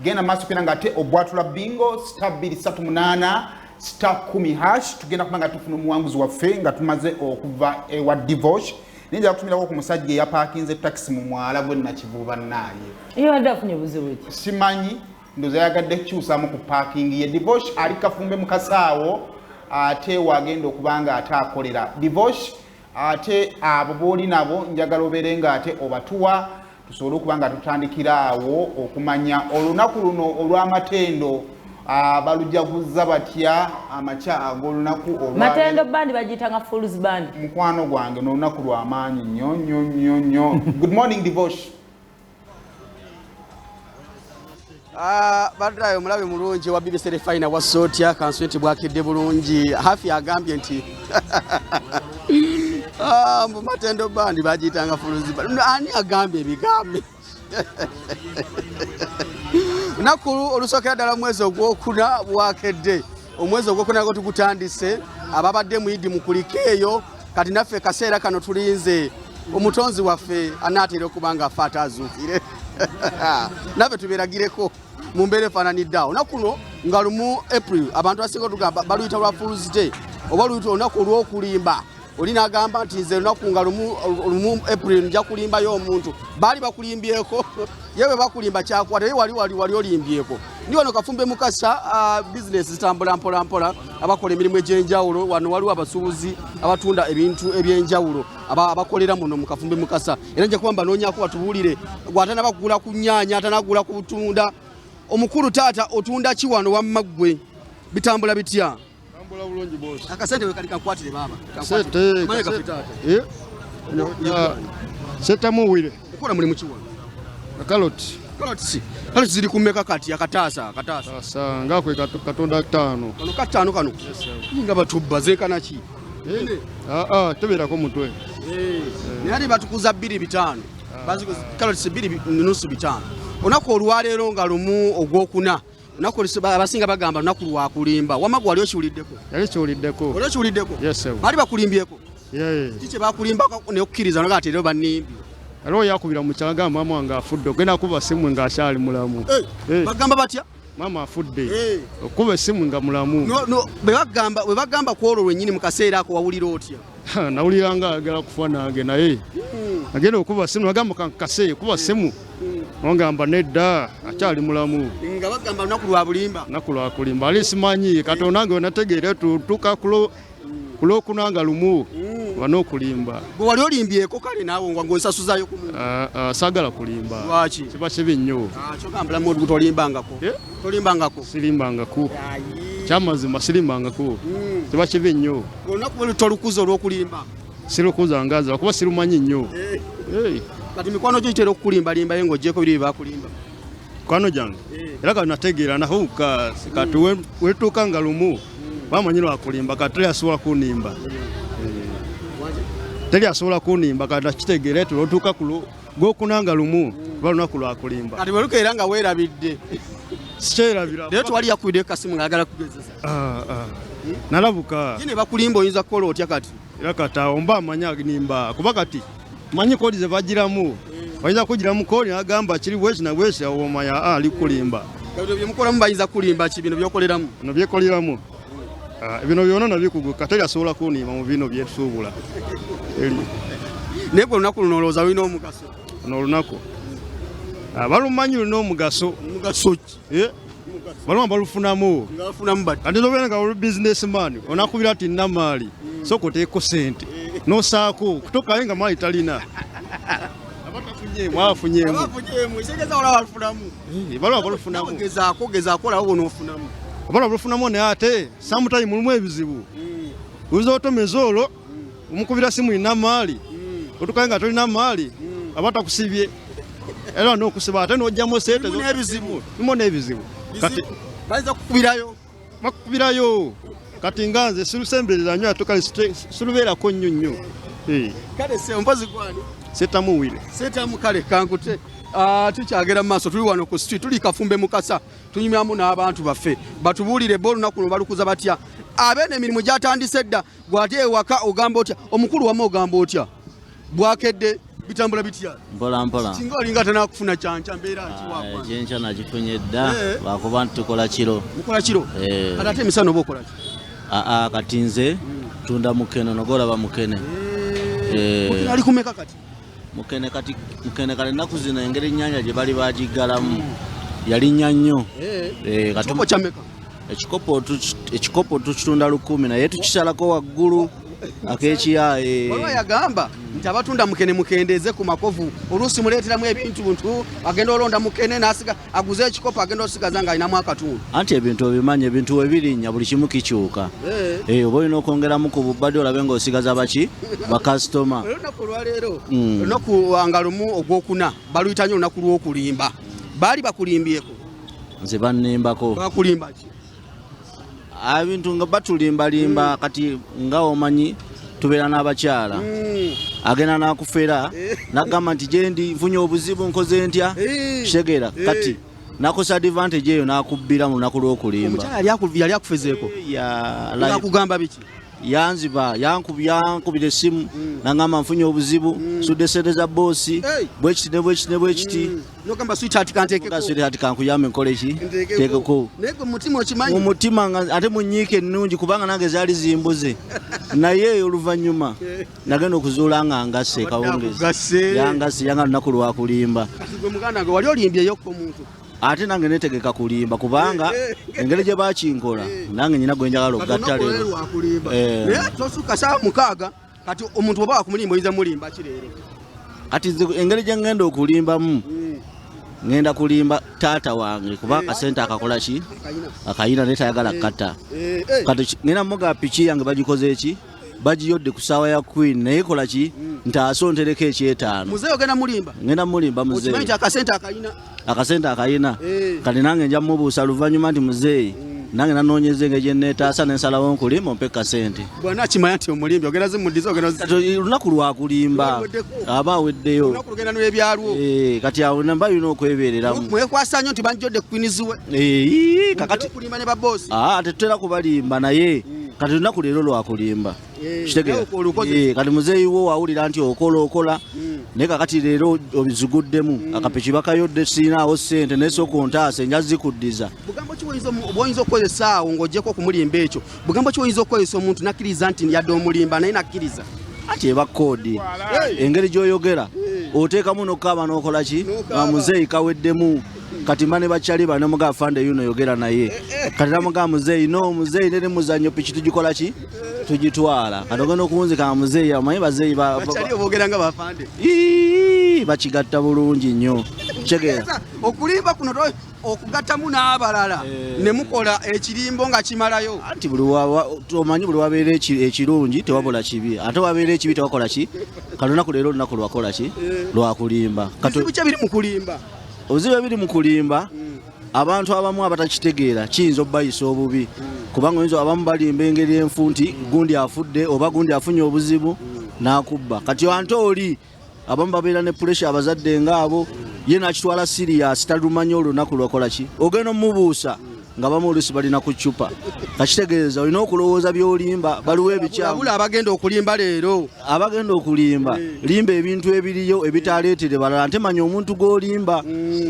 Genda maaso kena nga ate obwatula bingo star 238 star 10 hash. Tugenda kuba nga tufuna omuwanguzi waffe nga tumaze okuva ewa Divosh. Naye nja kutumirako ku musajja eyapaakinze takisi mu mwala gwe Nakivubo. Bannaaye, Yabadde afunye buzibu ki? Simanyi, ndoza yagadde kukyusamu ku parking ye. Divosh ali Kafumbe mu kasaawo, ate wagenda okuba nga ate akolera Divosh. Ate abo booli nabo njagala obeere nga ate obatuwa, tusobole okuba nga tutandikira awo okumanya olunaku luno olw'amatendo balujaguza batya amakya ag'olunaku olwa Matendo Band bagiyitanga Fools Band. Mukwano gwange, n'olunaku lw'amaanyi nnyo nnyo nnyo nnyo. Good morning, Divosh. Baddayo omulabi mulungi wa BBC Refina wa Sotya kansu nti bwakidde bulungi. Hafi agambye nti mbu Matendo Band bagiyitanga Fools Band. Ani agambye ebigambo? Lunaku olusookera ddala mwezi ogwokuna bwakedde, omwezi ogwokuna gwo tugutandise. Ababadde mu Idi mukulike eyo. Kati naffe kaseera kano tulinze omutonzi waffe anaatera okuba nga afe ate azuukire, naffe tubeeragireko mu mbeera efaananidde awo. Olunaku luno nga 1 April, abantu abasinga otugamba baluyita lwa Fools Day oba luyita olunaku olw'okulimba. Oli n'agamba nti nze olunaku nga 1 April nja kulimbayo omuntu. Baali bakulimbyeko? Ye bwe bakulimba kyakwata ye wali olimbyeko. Ndi wano Kafumbe Mukasa, bizinesi zitambula mpola mpola, abakola emirimu egy'enjawulo. Wano waliwo abasuubuzi abatunda ebintu ebyenjawulo abakolera muno mu Kafumbe Mukasa, era nja kuba mbanoonyako batubuulire. Gwatanaba kugula ku nnyaanya, atanagula ku butunda. Omukulu taata, otunda ki wano? Wamma ggwe bitambula bitya? Tambula bulungi, boss. Akasente we kali? Kankwatire baaba. Sente. Manye kaffe taata. Eh? Setamuwire. Okola mulimu ki wano? Kaloti. Kaloti. Kaloti ziri ku mmeka kati akataasa akataasa? Asa nga kwe katonda 5. Kano 5 kano. Nga batubba zeekana ki? Eh? Ah ah, tebeerako mutwe. Naye ate batukuza 2.5. Bazikuza kaloti 2.5 5. Olunaku olwaleero nga 1 ogwokuna. Olunaku abasinga bagamba lunaku lwa kulimba. Wamma gwe wali okiwuliddeko? Yali kiwuliddeko. Wali okiwuliddeko? Yes, sir. Baali bakulimbyeko? Yeah. Ki kye bakulimbako ne okukkiriza nga ate leero bannimbye? Aliwo yakubira mu kyalo gamba maama wange afudde, ogenda kuba simu ng'akyali mulamu. Eh. Bagamba batya? Maama afudde. Eh. Okuba essimu nga mulamu. No, bwe bagamba ku olwo lwennyini mu kaseera ako wawulira otya? Nawulira nga ayagala kufa nange, naye agenda okuba simu agamba kankase kuba simu ongamba nedda, akyali mulamu. Nga bagamba lunaku lwa bulimba. Naku lwakulimba ali simanyi katonda nange wenategeera tutuuka ku lwokuna nga 1 bana okulimba. Gwe wali olimbyeko kale naawe nga ng'onsasuzayo ku muntu? Ah, ah, saagala kulimba. Lwaki? Kiba kibi nnyo. Ah, kyogamba bulamu omuntu tolimbangako? Eh? Tolimbangako? Sirimbangako, kyamazima sirimbangako, kiba kibi nnyo. Olunaku bwe tolukuza olw'okulimba? Sirukuza ngaza kuba sirumanyi nnyo. Eh, Kati mikwano gyo gitera okukulimbalimbayo ng'oggyeko biri bye bakulimba? Kwano gyange era kati nategeera nahuka kati wetuuka nga 1 bamanyi lwakulimba, kati teri asobola kunimba. Teri asobola kunimba, kati nakitegeera ti lwotuuka ku gwokuna nga 1 ba lunaku lwakulimba. Kati bwe lukeera nga weerabidde? Sikyerabira. Leero tewali yakubiddeyo kasimu ng'ayagala kugezesa? Ah, ah. Nalabuka. Ye ne bakulimba oyinza kukola otya kati? Era kati awo mba amanyi nimba, kuba kati manyi koodi ze bagiramu, bayinza kugiramu koodi nagamba kiri bweki na bweki, awo omanya ali kulimba. Bino byemukolamu bayinza kulimba ki, bino byokoleramu? Bino byekoleramu. Ah, bino byonna nabikuguka, teri asobola kunimba mu bino byetusuubula. Eri Naye gwe olunaku luno olowooza lulina omugaso? Ono olunaku balumanyi lulina omugaso. Omugaso ki? Eh, baluma balufunamu. Nga bafunamu bati? Kati nobeera nga oli businessman, onakubira ti namaali sooka oteeko sente nosaako kutokayo nga maali talina, aba tafunyemu, afunyemu. Abafunyemu ekitegeeza olaba balufunamu. Eh, baluma balufunamu. Gezaako gezaako olaba bw'onoofunamu. Abalaba balufunamu, naye ate sometime mulimu ebizibu. Oyinza otomeza olwo omukubira simu ina maali, otukayo nga tolina maali, aba takusibye era nokusiba ate nojjamu sente. Mulimu n'ebizibu. Mulimu n'ebizibu kati. Bayinza kukubirayo? Bakukubirayo. Kati nga nze sirusemberera nnyo ate kale sirubeerako nnyo nnyo. Eh, Kale se mpozi gwani? Setamuwire. Setamu, kale kankute. Tukyagera mu maaso, tuli wano ku street, tuli Kafumbe Mukasa, tunyumyamu n'abantu baffe batubuulire bo olunaku luno balukuza batya. Abeeno emirimu gyatandise dda. Gwate ewaka ogamba otya? Omukulu wamu ogamba otya? Bwakedde. Bitambula bitya? Mpola mpola. Singa olinga tanakufuna kyanca mbeera kiwakwa. Kyenkya nakifunye dda lwakuba nti tukola kiro. Mukola kiro? Kati ate emisana oba okola ki? Aa kati nze tunda mukene nogolaba mukene. Mukene ali kumeka kati? Mukene kati mukene kale ennaku zino engeri ennyanja gye bali bagiggalamu yalinnya nnyo. Ekikopo kya mmeka? Ekikopo tukitunda 1000 naye tukisalako waggulu ak'ekiyaye. Waliwo yagamba nti abatunda mukene mukendeeze ku makovu, oluusi muleeteramu ebintuntu, agenda olonda mukene n'asiga aguze ekikopo agenda osigaza ng'alinamu akatundu. Anti ebintu obimanyi, ebintu we birinnya buli kimu kikyuka. Oba olina okwongeramu ku bubadde olabe ng'osigaza baki bakasitoma. Olunaku olwaleero olunaku nga lumu ogwokuna baluyita nnyo olunaku lw'okulimba. Baali bakulimbyeko? Nze bannimbako. Bakulimba ki? Ebintu nga batulimbalimba kati nga omanyi tubeera n'abakyala agenda n'akufera n'agamba nti gyendi nfunye obuzibu nkoze ntya kitegeera kati nakosa advantage eyo n'akubbira mu lunaku lw'okulimba. Omukyala yali akufezeeko? Akugamba biki? Yanziba yankubira essimu nangamba nfunye obuzibu sudde sente za boosi bwekiti ne bwekiti ne bwekiti. Nogamba sweetheart kanteekeko. Sweetheart kankuyambe nkole ki? Nteekeko. Naye gwe mu mutima okimanyi? Mu mutima ate mu nnyiike ennungi kubanga nange zaali zimbuze. Naye oluvannyuma nagenda okuzuula nga ngasse kawungezi. Yangasse yanga lunaku lwakulimba. Kati gwe muganda wange wali olimbyeyokko omuntu? Ate nange netegeka kulimba kubanga engeri gye bakinkola nange nyina gwe njagala okugatta leero. Naye tosukka ssaawa 6 kati omuntu oba wakumulimba oyinza mulimba ki leero? Kati engeri gye ngenda okulimbamu ngenda kulimba taata wange kuba akasente akakola ki? Akayina naye tayagala kata. Kati ngenda muga piki yange bagikoze eki? Bagiyodde ku ssaawa ya Queen naye kola ki? Ntaasa ontereko ekyetaano. Muzeeyi ogenda mulimba? Ngenda mulimba muzeeyi. Okimanyi nti akasente akayina? Akasente akayina. Kati nange nja mubuusa luvannyuma nti muzeeyi nange nanoonyeza engeri gye neetaasa ne nsalawo nkulimba ompe kasente. Bw'ana akimanya nti omulimbi ogenda zimuddiza ogenda Kati olunaku lwakulimba aba aweddeyo. Olunaku lugenda n'ebyalwo. Kati awo mba yina okwebeereramu. Mwekwasa nnyo nti banjodde Queens we. Kakati okulimba ne baboosi. Tetutera kubalimba naye kati olunaku leero lwakulimba. Kitegeera. Kati muzeeyi wo wawulira nti okola okola naye kakati leero obiziguddemu akapiki bakayodde siinaawo ssente naye sooka ontaase nja zikuddiza. Bugambo ki bw'oyinza okukozesa awo ng'oggyeko okumulimba ekyo? Bugambo ki bw'oyinza okukozesa omuntu n'akkiriza nti yadde omulimba naye n'akkiriza? Ati eba koodi engeri gy'oyogera oteekamu n'okukaaba n'okola ki? Nga muzeeyi kaweddemu. Kati mba ne bakyali bano muga afande yuno yogera naye. Kati namuga muzeeyi no muzeeyi nene muzannyo piki tugikola ki? Tugitwala. Kati ogenda okuwunzika nga muzeeyi amanyi bazeeyi bakyali oboogera nga bafande. Bakigatta bulungi nnyo. Kitegeera. Okulimba kuno okugattamu n'abalala ne mukola ekirimbo nga kimalayo. Anti buli omanyi buli wabeera ekirungi tewabula kibi. Ate wabeera ekibi tewakola ki? Kati olunaku leero olunaku lwakola ki? Lwakulimba. Bizibu ki ebiri mu kulimba? Obuzibu ebiri mu kulimba abantu abamu abatakitegeera kiyinza okubayisa obubi kubanga oyinza abamu balimba engeri enfu nti gundi afudde oba gundi afunye obuzibu n'akubba. Kati ante oli abamu babeera ne pressure abazadde ng'abo ye n'akitwala serious talumanyi olunaku lwakola ki? Ogenda omubuusa nga bamu oluusi balina ku ccupa. Kakitegeeza olina okulowooza by'olimba baliwo ebikyamu. Wabula abagenda okulimba leero. Abagenda okulimba limba ebintu ebiriyo ebitaleetere balala. Ate manya omuntu gw'olimba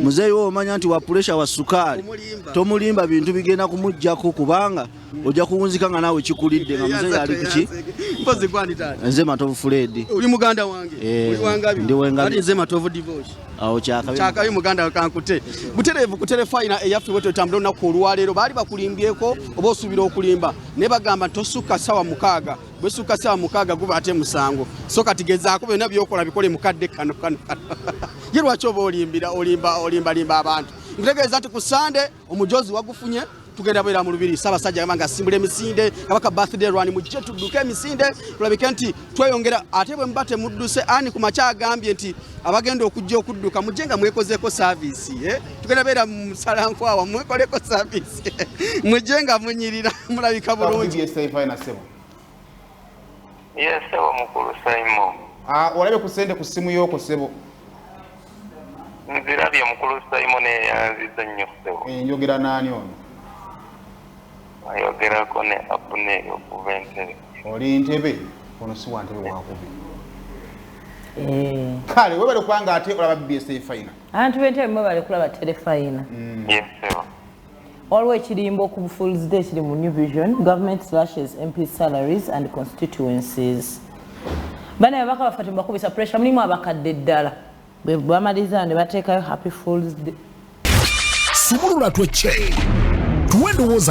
muzeeyi wo omanya nti wa pressure wa sukaali tomulimba bintu bigenda kumuggyako kubanga ojja kuwunzika nga naawe kikulidde nga muzeeyi ali ku ki? Mpozi gwani taata? Nze Matovu Fred. Oli muganda wange? Oli wangabi? Ndi wengabi. Kati nze Matovu Divorce. Awo kyakabi. Kyakabi muganda kankute. Butereevu ku terefayina eyaffe bwe tutambula olunaku olwaleero baali bakulimbyeko oba osuubira okulimba naye bagamba nti tosukka ssaawa 6 bwe sukka ssaawa 6 guba ate musango. So kati gezaako byonna by'okola bikole mu kadde kano kano kano. Ye lwaki oba olimbira olimba olimbalimba abantu? Nkutegeeza nti ku Sande omujozi wagufunye tugenda beera mu Lubiri. Ssaabasajja agamba nga asimbula emisinde Kabaka birthday run mujje tudduke emisinde tulabike nti tweyongera. Ate bwe muba temudduse ani ku makya agambye nti abagenda okujja okudduka mujje nga mwekozeeko service, tugenda beera mu musalankwawa mwekoleko service mujje nga munyirira mulabika bulungi. Yes, sebo mukulu Simon. Olabye ku ssente ku ssimu y'oko ssebo? Nzirabye mukulu Simon eyanziza nnyo ssebo. Njogera n'ani ono? Ayogerako ne Abner okuva Entebbe. Oli Ntebe? Ono si wa Ntebe wakubi. Eh. Kale webale kubanga ate olaba BBS Terefayina. Abantu b'entebe mwebale kulaba Terefayina. Yes, ssebo. Waliwo ekirimbo ku Fools Day kiri mu New Vision: government slashes MP salaries and constituencies. Bana ababaka baffe tebakubisa pressure, mulimu abakadde ddala bwe bamaliriza ne bateekayo Happy Fools Day. Sumulula twecce, tuwe endowooza.